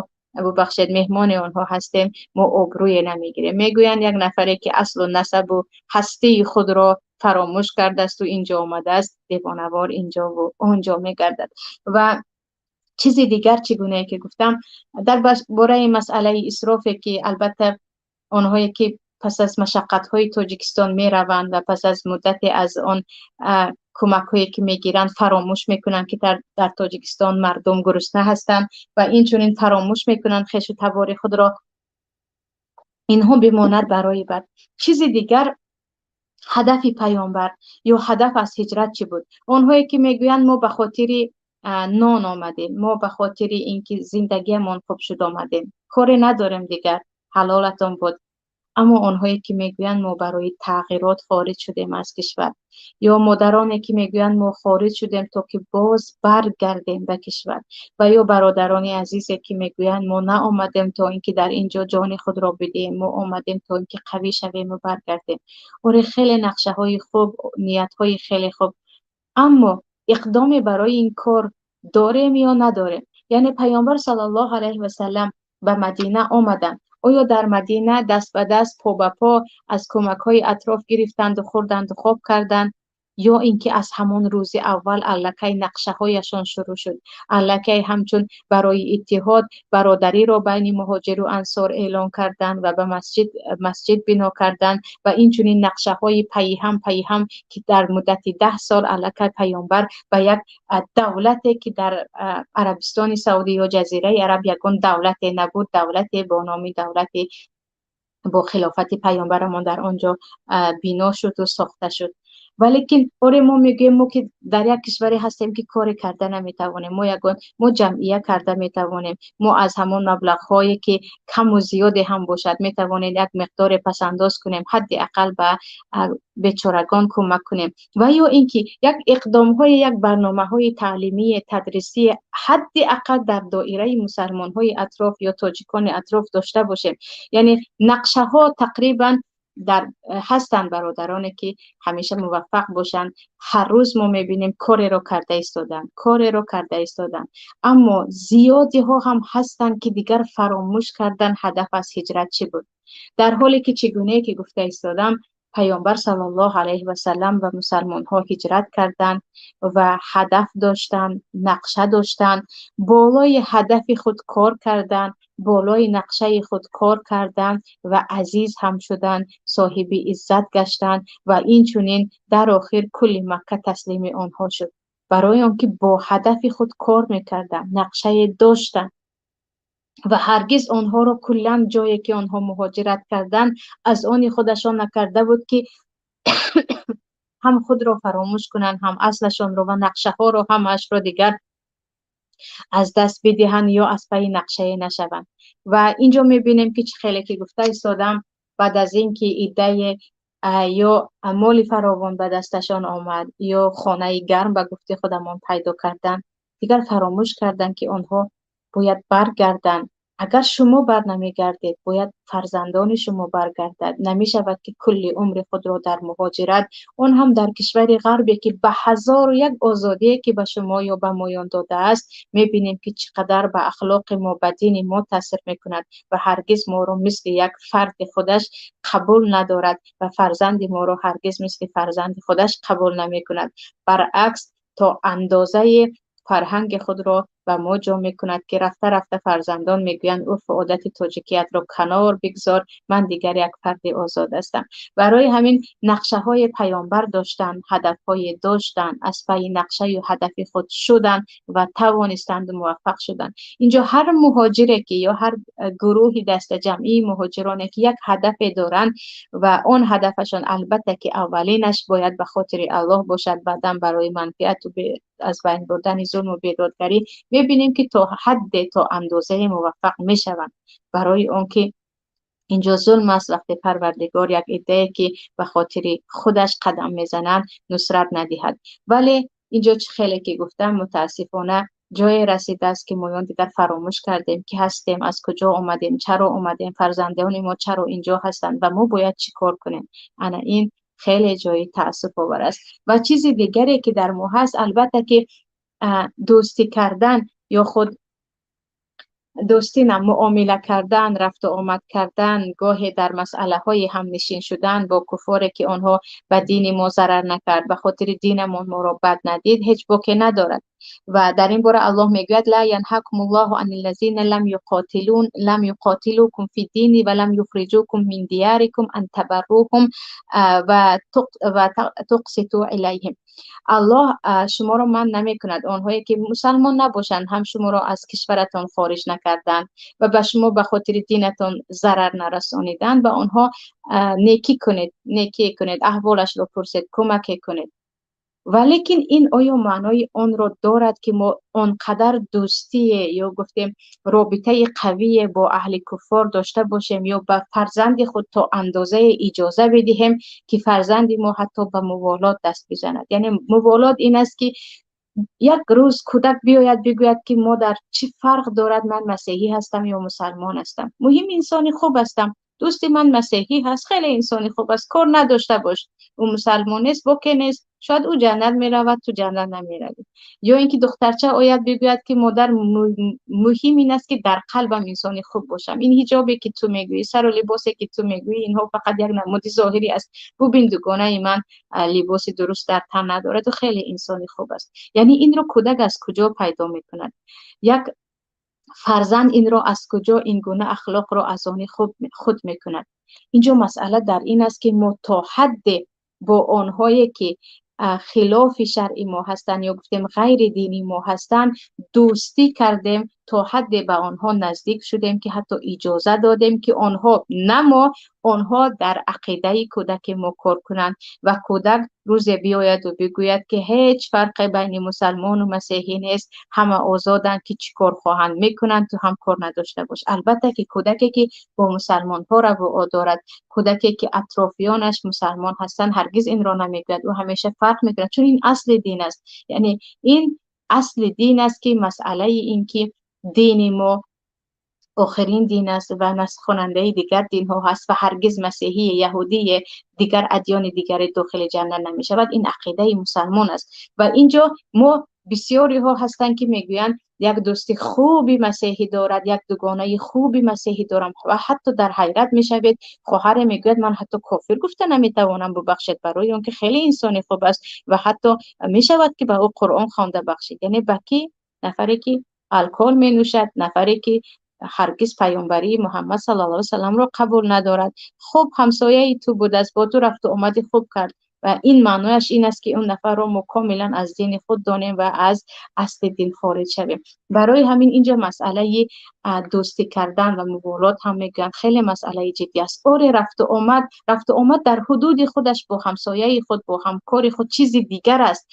бубахшед меҳмони онҳо ҳастем, мо обрӯе намегирем. Мегӯянд як нафаре ки аслу насабу ҳастии худро фаромӯш кардааст у инҷо омадааст, девонавор инҷову онҷо мегардад. Ва чизи дигар чӣ гунае ки гуфтам дар бораи масъалаи исрофе ки албатта онҳое ки пас аз машаққатҳои Тоҷикистон мераванд ва пас аз муддате аз он кӯмакҳое ки мегиранд фаромӯш мекунанд ки дар Тоҷикистон мардум гурусна ҳастанд ва инчунин фаромӯш мекунанд хешу табори худро, инҳо бимонад барои бад. Чизи дигар, ҳадафи паёмбар ё ҳадаф аз ҳиҷрат чӣ буд? Онҳое ки мегӯянд мо ба хотири нон омадем, мо ба хотири ин ки зиндагиамон хуб шуд омадем, коре надорем дигар, ҳалолатон буд. Аммо онҳое ки мегӯянд мо барои тағйирот хориҷ шудем аз кишвар, ё модароне ки мегӯянд мо хориҷ шудем то ки боз баргардем ба кишвар, ва ё бародарони азизе ки мегӯянд мо наомадем то ин ки дар ин ҷо ҷони худро бидиҳем, мо омадем то ин ки қавӣ шавем ва баргардем. Оре, хеле нақшаҳои хуб, ниятҳои хеле хуб, аммо иқдоме барои ин кор дорем ё надорем? Яъне паёмбар саллаллоҳу алайҳи васаллам ба Мадина омаданд. Оё дар Мадина даст ба даст, по ба по аз кӯмакҳои атроф гирифтанду хӯрданду хоб карданд, ё ин ки аз ҳамон рӯзи аввал аллакай нақшаҳояшон шурӯъ шуд, аллакай ҳамчун барои иттиҳод бародариро байни муҳоҷиру ансор эълон карданд ва ба масҷид бино карданд ва инчунин нақшаҳои пайиҳам пайиҳам ки дар муддати 10 сол аллакай паёмбар ба як давлате ки дар Арабистони Саудӣ ё Ҷазираи Араб ягон давлате набуд, давлате бо номи давлати бо хилофати паёмбарамон дар он ҷо бино шуду сохта шуд. Валекин оре мо мегӯем мо ки дар як кишваре ҳастем ки коре карда наметавонем, мо ягон мо ҷамъия карда метавонем, мо аз ҳамон маблағҳое ки каму зиёде ҳам бошад метавонем як миқдоре пасандоз кунем, ҳадди ақал ба бечорагон кӯмак кунем, ва ё ин ки як иқдомҳои, як барномаҳои таълимии тадрисии ҳадди ақал дар доираи мусалмонҳои атроф ё тоҷикони атроф дошта бошем. Яъне нақшаҳо тақрибан дар ҳастанд бародароне ки ҳамеша муваффақ бошанд. Ҳар рӯз мо мебинем кореро карда истоданд, кореро карда истоданд, аммо зиёдиҳо ҳам ҳастанд ки дигар фаромӯш кардан ҳадаф аз ҳиҷрат чӣ буд. Дар ҳоле ки чӣ гунае ки гуфта истодам, Паёмбар саллаллоҳу алайҳи васаллам ва мусалмонҳо ҳиҷрат карданд ва ҳадаф доштанд, нақша доштанд, болои ҳадафи худ кор карданд, болои нақшаи худ кор карданд ва азиз ҳам шуданд, соҳиби иззат гаштанд ва инчунин дар охир кулли Макка таслими онҳо шуд. Барои он ки бо ҳадафи худ кор мекарданд, нақшае доштанд ва ҳаргиз онҳоро куллан ҷое ки онҳо муҳоҷират карданд аз они худашон накарда буд ки ҳам худро фаромӯш кунанд, ҳам аслашонро ва нақшаҳоро ҳамаашро дигар аз даст бидиҳанд ё аз пайи нақшае нашаванд. Ва инҷо мебинем ки чӣ хеле ки гуфта истодам, баъд аз ин ки иддае ё моли фаровон ба дасташон омад ё хонаи гарм ба гуфти худамон пайдо карданд, дигар фаромӯш карданд ки онҳо бояд баргарданд. Агар шумо бар намегардед, бояд фарзандони шумо баргардад. Намешавад ки кулли умри худро дар муҳоҷират, он ҳам дар кишвари ғарбе ки ба ҳазору як озодие ки ба шумо ё ба моён додааст, мебинем ки чӣ қадар ба ахлоқи мо, ба дини мо таъсир мекунад ва ҳаргиз моро мисли як фарди худаш қабул надорад ва фарзанди моро ҳаргиз мисли фарзанди худаш қабул намекунад. Баръакс, то андозаи фарҳанги худро ба мо ҷо мекунад ки рафта-рафта фарзандон мегӯянд урфу одати тоҷикиятро канор бигзор, ман дигар як фарди озод ҳастам. Барои ҳамин нақшаҳои паёмбар доштанд, ҳадафҳое доштанд, аз пайи нақшаю ҳадафи худ шуданд ва тавонистанд муваффақ шуданд. Инҷо ҳар муҳоҷире ки ё ҳар гурӯҳи дастаҷамъии муҳоҷироне ки як ҳадафе доранд ва он ҳадафашон албатта ки аввалинаш бояд ба хотири Аллоҳ бошад, баъдан барои манфиату аз байн бурдани зулму бедодгарӣ, мебинем ки то ҳадде, то андозае муваффақ мешаванд. Барои он ки инҷо зулм аст, вақте Парвардигор як иддае ки ба хотири худаш қадам мезананд нусрат надиҳад. Вале инҷо чӣ хеле ки гуфтам, мутаассифона ҷое расидааст ки моён дигар фаромӯш кардем ки ҳастем, аз куҷо омадем, чаро омадем, фарзандони мо чаро инҷо ҳастанд ва мо бояд чӣ кор кунем. Ана ин хеле ҷои таассуфовар аст. Ва чизи дигаре ки дар мо ҳаст, албатта ки дӯстӣ кардан ё худ дӯстӣ на, муомила кардан, рафту омад кардан, гоҳе дар масъалаҳои ҳамнишин шудан бо куфоре ки онҳо ба дини мо зарар накард, ба хотири динамон моро бад надид, ҳеҷ боке надорад. Ва дар ин бора Аллоҳ мегӯяд: ла янҳакумуллоҳу аниллазина лам юқотилун лам юқотилукум фи дини ва лам юхриҷукум мин диярикум ан табарруҳум ва туқситу илайҳим. Аллоҳ шуморо манъ намекунад, онҳое ки мусалмон набошанд ҳам шуморо аз кишваратон хориҷ накарданд ва ба шумо ба хотири динатон зарар нарасониданд, ба онҳо некӣ кунед, некӣ кунед, аҳволашро пурсед, кӯмаке кунед. Валекин ин оё маънои онро дорад ки мо он қадар дӯстие ё гуфтем робитаи қавие бо аҳли куффор дошта бошем ё ба фарзанди худ то андозае иҷоза бидиҳем ки фарзанди мо ҳатто ба муволот даст бизанад? Яъне муволот ин аст ки як рӯз кӯдак биёяд бигӯяд ки модар, чӣ фарқ дорад ман масеҳӣ ҳастам ё мусалмон ҳастам, муҳим инсони хуб ҳастам, дӯсти ман масеҳӣ ҳаст, хеле инсони хуб аст, кор надошта бош, ӯ мусалмон нест, боке нест, шояд ӯ ҷаннат меравад, ту ҷаннат намеравӣ. Ё ин ки духтарча ояд бигӯяд ки модар, муҳим ин аст ки дар қалбам инсони хуб бошам, ин ҳиҷобе ки ту мегӯӣ, сару либосе ки ту мегӯӣ, инҳо фақат як намуди зоҳирӣ аст, бубин дугонаи ман либоси дуруст дар тан надорад ва хеле инсони хуб аст. Яъне инро кӯдак аз куҷо пайдо мекунад? Як фарзанд инро аз куҷо ин гуна ахлоқро аз они худ мекунад? Инҷо масъала дар ин аст ки мо то ҳадде бо онҳое ки хилофи шаръи мо ҳастанд ё гуфтем ғайри дини мо ҳастанд дӯстӣ кардем, то ҳадде ба онҳо наздик шудем ки ҳатто иҷоза додем ки онҳо на мо, онҳо дар ақидаи кӯдаки мо кор кунанд ва кӯдак рӯзе биёяд ва бигӯяд ки ҳеҷ фарқе байни мусалмону масеҳӣ нест, ҳама озоданд ки чӣ кор хоҳанд мекунанд, ту ҳам кор надошта бош. Албатта ки кӯдаке ки бо мусалмонҳо равуо дорад, кӯдаке ки атрофиёнаш мусалмон ҳастанд, ҳаргиз инро намегӯяд, ӯ ҳамеша фарқ мекунад, чун ин асли дин аст. Яъне ин асли дин аст ки масъалаи ин ки дини мо охирин дин аст ва насхонандаи дигар динҳо ҳаст ва ҳаргиз масеҳӣ, яҳудӣ, дигар адёни дигаре дохили ҷаннат намешавад, ин ақидаи мусалмон аст. Ва инҷо мо бисёриҳо ҳастанд ки мегӯянд як дӯсти хуби масеҳӣ дорад, як дугонаи хуби масеҳӣ дорам ва ҳатто дар ҳайрат мешавед, хоҳаре мегӯяд ман ҳатто кофир гуфта наметавонам, бубахшед, барои он ки хеле инсони хуб аст ва ҳатто мешавад ки ба ӯ Қуръон хонда бахшид. Яъне ба кӣ? Нафаре ки алкогол менӯшад, нафаре ки ҳаргиз паёмбарии Муҳаммад саллаллоҳу алайҳи васалламро қабул надорад. Хуб ҳамсояи ту будааст, бо ту рафту омади хуб кард ва ин маънояш ин аст ки он нафарро мо комилан аз дини худ донем ва аз асли дин хориҷ шавем. Барои ҳамин инҷо масъалаи дӯстӣ кардан ва муволот ҳам мегӯянд хеле масъалаи ҷиддӣ аст. Оре, рафту омад дар ҳудуди худаш бо ҳамсояи худ, бо ҳамкори худ чизи дигар аст,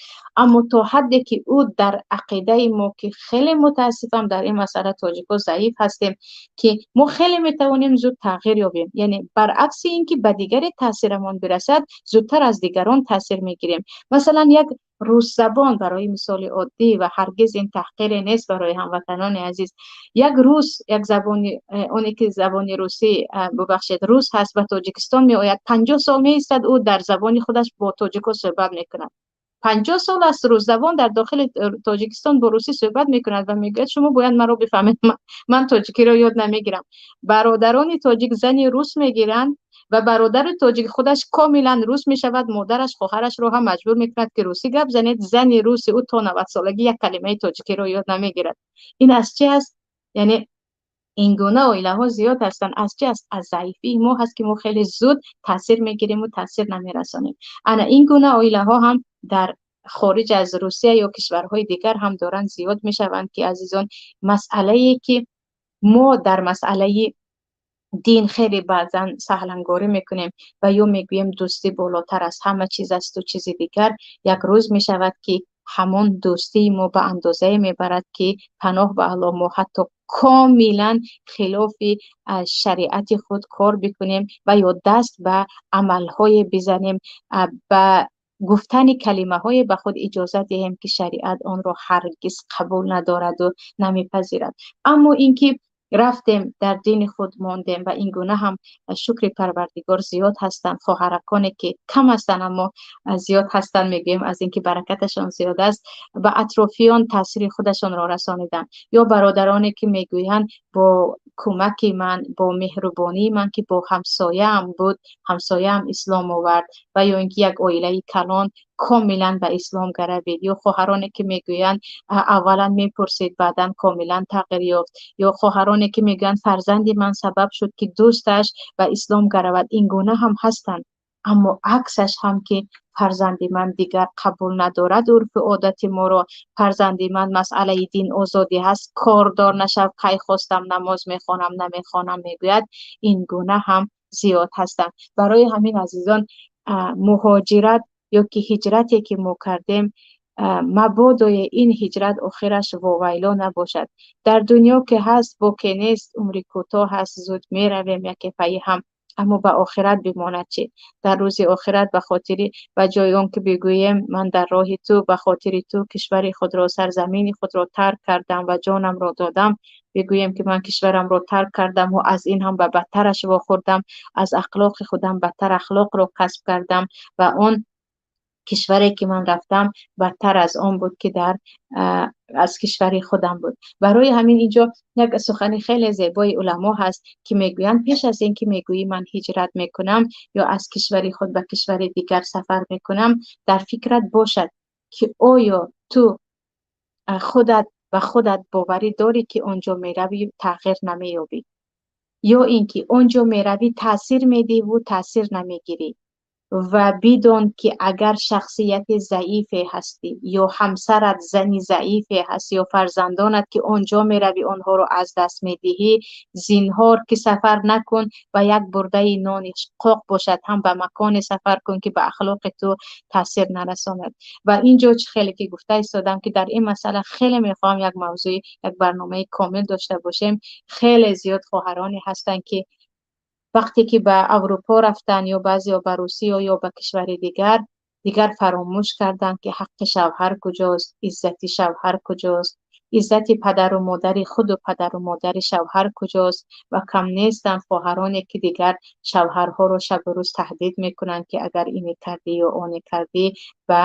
аммо то ҳадде ки ӯ дар ақидаи мо, ки хеле мутаассифам, дар ин масъала тоҷико заиф ҳастем, ки мо хеле метавонем зуд тағйир ёбем, яъне баръакси ин ки ба дигаре таъсирамон бирасад, зудтар аз дигарон таъсир мегирем. Масалан, як русзабон, барои мисоли оддӣ, ва ҳаргиз ин таҳқире нест барои ҳамватанони азиз, як рус, як забони оне ки забони русӣ, бубахшед, рус ҳаст, ба Тоҷикистон меояд, 50 сол меистад, ӯ дар забони худаш бо тоҷико суҳбат мекунад. 50 сол аст русзабон дар дохили Тоҷикистон бо русӣ суҳбат мекунад ва мегӯяд: «Шумо бояд маро бифаҳмед, ман тоҷикиро ёд намегирам». Бародарони тоҷик зани рус мегиранд ва бародари тоҷик худаш комилан рус мешавад, модараш, хоҳарашро ҳам маҷбур мекунад, ки русӣ гап занед. Зани руси ӯ то 90 солагӣ як калимаи тоҷикиро ёд намегирад. Ин аз чи аст? Яъне ин гуна оилаҳо зиёд ҳастанд. Аз чи аст? Аз заифии мо ҳаст, ки мо хеле зуд таъсир мегирему таъсир намерасонем. Ана ин гуна оилаҳо ҳам дар хориҷ аз Русия ё кишварҳои дигар ҳам доранд зиёд мешаванд, ки азизон, масъалае ки мо дар масъалаи дин хеле баъзан саҳлангорӣ мекунем ва ё мегӯем дӯстӣ болотар аз ҳама чиз асту чизи дигар, як рӯз мешавад, ки ҳамон дӯстии мо ба андозае мебарад, ки паноҳ ба Аллоҳ, мо ҳатто комилан хилофи шариати худ кор бикунем ва ё даст ба амалҳое бизанем, ба гуфтани калимаҳое ба худ иҷозат диҳем, ки шариат онро ҳаргиз қабул надораду намепазирад. Аммо ин ки рафтем, дар дини худ мондем ва ин гуна ҳам, шукри Парвардигор, зиёд ҳастанд хоҳараконе, ки кам ҳастанд, аммо зиёд ҳастанд, мегӯем, аз ин ки баракаташон зиёд аст, ба атрофиён таъсири худашонро расониданд, ё бародароне, ки мегӯянд бо кӯмаки ман, бо меҳрубонии ман, ки бо ҳамсояам буд, ҳамсояам ислом овард, ва ё ин ки як оилаи калон комилан ба ислом гаравид, ё хоҳароне, ки мегӯянд аввалан мепурсид, баъдан комилан тағйир ёфт, ё хоҳароне, ки мегӯянд фарзанди ман сабаб шуд, ки дӯсташ ба ислом гаравад. Ин гуна ҳам ҳастанд. Аммо аксаш ҳам, ки фарзанди ман дигар қабул надорад урфу одати моро, фарзанди ман масъалаи дин озодӣ ҳаст, кордор нашав, кай хостам намоз мехонам, намехонам мегӯяд, ин гуна ҳам зиёд ҳастанд. Барои ҳамин, азизон, муҳоҷират ё ки ҳиҷрате, ки мо кардем, мабодое ин ҳиҷрат охираш вовайло набошад. Дар дунё ки ҳаст, боке нест, умри кӯтоҳ ҳаст, зуд меравем яке пайи ҳам, аммо ба охират бимонад чӣ? Дар рӯзи охират ба хотири, ба ҷои он ки бигӯем ман дар роҳи ту, ба хотири ту кишвари худро, сарзамини худро тарк кардам ва ҷонамро додам, бигӯем ки ман кишварамро тарк кардам ва аз ин ҳам ба бадтараш вохӯрдам, аз ахлоқи худам бадтар ахлоқро касб кардам ва он кишваре, ки ман рафтам, бадтар аз он буд, ки дар аз кишвари худам буд. Барои ҳамин инҷо як сухани хеле зебои уламо ҳаст, ки мегӯянд: пеш аз ин ки мегӯӣ ман ҳиҷрат мекунам ё аз кишвари худ ба кишвари дигар сафар мекунам, дар фикрат бошад, ки оё ту худат ба худат боварӣ дорӣ, ки он ҷо меравӣ, тағйир намеёбӣ, ё ин ки он ҷо меравӣ, таъсир медиҳиву таъсир намегирӣ. Ва бидон, ки агар шахсияти заифе ҳастӣ ё ҳамсарат зани заифе ҳаст ё фарзандонат, ки он ҷо меравӣ, онҳоро аз даст медиҳӣ, зинҳор ки сафар накун ва як бурдаи нони қоқ бошад ҳам ба маконе сафар кун, ки ба ахлоқи ту таъсир нарасонад. Ва ин ҷо чӣ хеле ки гуфта истодам, ки дар ин масъала хеле мехоҳам як мавзӯи, як барномаи комил дошта бошем. Хеле зиёд хоҳароне ҳастанд, ки вақте ки ба Аврупо рафтанд ё баъзеҳо ба Русия ё ба кишвари дигар, дигар фаромӯш карданд, ки ҳаққи шавҳар куҷост, иззати шавҳар куҷост, иззати падару модари худу падару модари шавҳар куҷост. Ва кам нестанд хоҳароне, ки дигар шавҳарҳоро шабу рӯз таҳдид мекунанд, ки агар ине кардӣ ё оне кардӣ, ба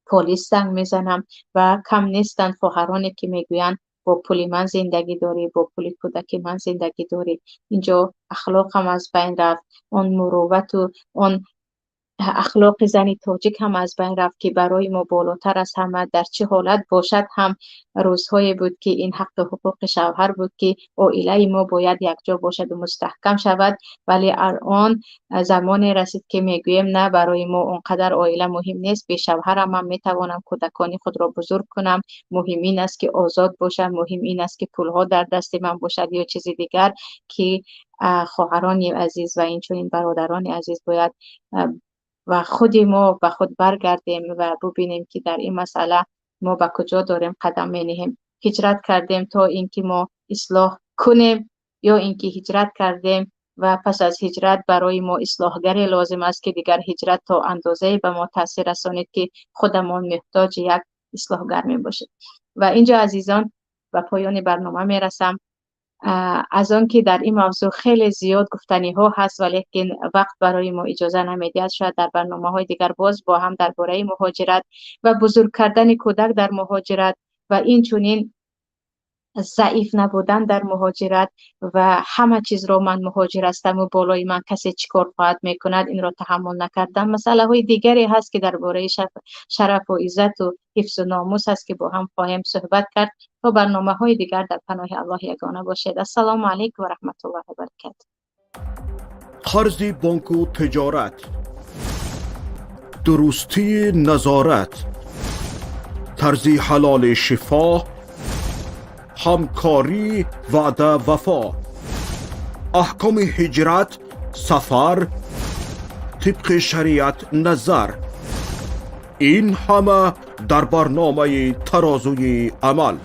полис занг мезанам. Ва кам нестанд хоҳароне, ки мегӯянд Бо пули ман зиндагӣ дорӣ, бо пули кӯдаки ман зиндагӣ дорӣ. Инҷо ахлоқ ҳам аз байн рафт, он муруввату он ахлоқи зани тоҷик ҳам аз байн рафт, ки барои мо болотар аз ҳама дар чӣ ҳолат бошад ҳам. Рӯзҳое буд, ки ин ҳаққу ҳуқуқи шавҳар буд, ки оилаи мо бояд якҷо бошаду мустаҳкам шавад, вале он замоне расид, ки мегӯем: на, барои мо он қадар оила муҳим нест, бешавҳарам ман метавонам кӯдакони худро бузург кунам, муҳим ин аст, ки озод бошам, муҳим ин аст, ки пулҳо дар дасти ман бошад ё чизи дигар. Ки хоҳарони азиз ва инчунин бародарони азиз бояд ва худи мо ба худ баргардем ва бубинем, ки дар ин масъала мо ба куҷо дорем қадам менеҳем. Ҳиҷрат кардем, то ин ки мо ислоҳ кунем, ё ин ки ҳиҷрат кардем ва пас аз ҳиҷрат барои мо ислоҳгаре лозим аст, ки дигар ҳиҷрат то андозае ба мо таъсир расонид, ки худамон муҳтоҷи як ислоҳгар мебошем. Ва инҷо, азизон, ба поёни барнома мерасам. Аз он ки дар ин мавзӯъ хеле зиёд гуфтаниҳо ҳаст, валекин вақт барои мо иҷоза намедиҳад. Шояд дар барномаҳои дигар боз бо ҳам дар бораи муҳоҷират ва бузург кардани кӯдак дар муҳоҷират ва инчунин заиф набудан дар муҳоҷират ва ҳама чизро ман муҳоҷир ҳастаму болои ман касе чӣ кор хоҳад мекунад, инро таҳаммул накардан, масъалаҳои дигаре ҳаст, ки дар бораи шарафу иззату ҳифзу номус аст, ки бо ҳам хоҳем суҳбат кард. То барномаҳои дигар дар паноҳи Аллоҳи ягона бошед. Ассалому алайкум ва раҳматуллоҳи ва баракату. Қарзи бонку тиҷорат, дурустии назорат, тарзи ҳалоли шифо, ҳамкорӣ, ваъда, вафо, аҳкоми ҳиҷрат, сафар тибқи шариат назар, ин ҳама дар барномаи «Тарозуи амал».